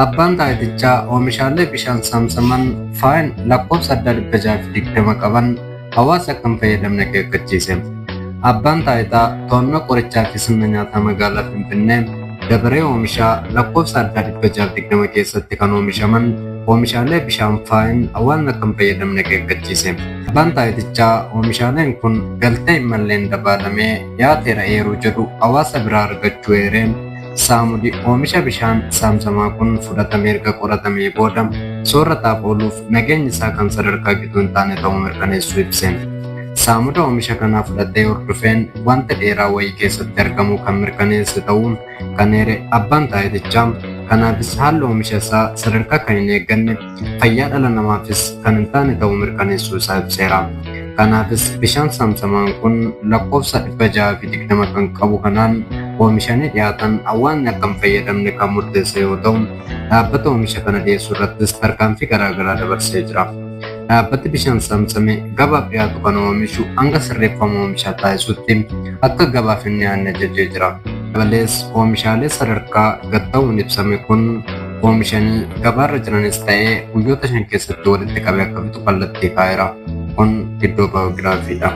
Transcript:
Abbaan taayitichaa oomishaalee bishaan saamsaman faayin lakkoofsa addaa 620 qaban hawaasa akka hin fayyadamne akeekkachiise. Abbaan taayitaa to'annoo qorichaa fi sirna nyaataa magaalaa Finfinnee dabaree oomishaa lakkoofsa addaa 620 keessatti kan oomishaman oomishaalee bishaan faayin hawaasni akka hin fayyadamne akeekkachiise. Abbaan taayitichaa oomishaaleen kun galtee hin malleen dabaalamee dhiyaateera eeruu jedhu hawaasa biraa argachuu eeree Saamudi oomisha bishaan saamsamaa kun fudhatamee erga qoratamee booda soorataaf ooluuf nageenyi isaa kan sadarkaa gituu hin taane ta'uu mirkaneessuu ibse. Saamuda oomisha kanaa fudhatee hordofeen wanta dheeraa wayii keessatti argamuu kan mirkaneesse ta'uu kan eere abbaan taayitichaa, kanaafis haalli oomisha isaa sadarkaa kan hin eegganne fayyaa dhala namaafis kan hin taane ta'uu mirkaneessuu isaa ibseera. Kanaafis bishaan saamsamaan kun lakkoofsa 620 kan qabu kanaan oomishanii dhiyaatan hawaasni akka hin fayyadamne kan murteesse yoo ta'u, dhaabbata oomisha kana dhiyeessu irrattis tarkaanfii garaagaraa dabarsee jira. Dhaabbati bishaan saamsame gabaaf dhiyaatu kana oomishu hanga sirreeffama oomishaa taasisutti akka gabaaf hin dhiyaanne ajajee jira. Dabalees oomishaalee sadarkaa gad ta'uun ibsame kun oomishanii gabaarra jiranis ta'ee guyyoota 5 keessatti walitti qabee akka fixu kallattii kaa'eera. Kun Giddoo Baayogiraafiidha.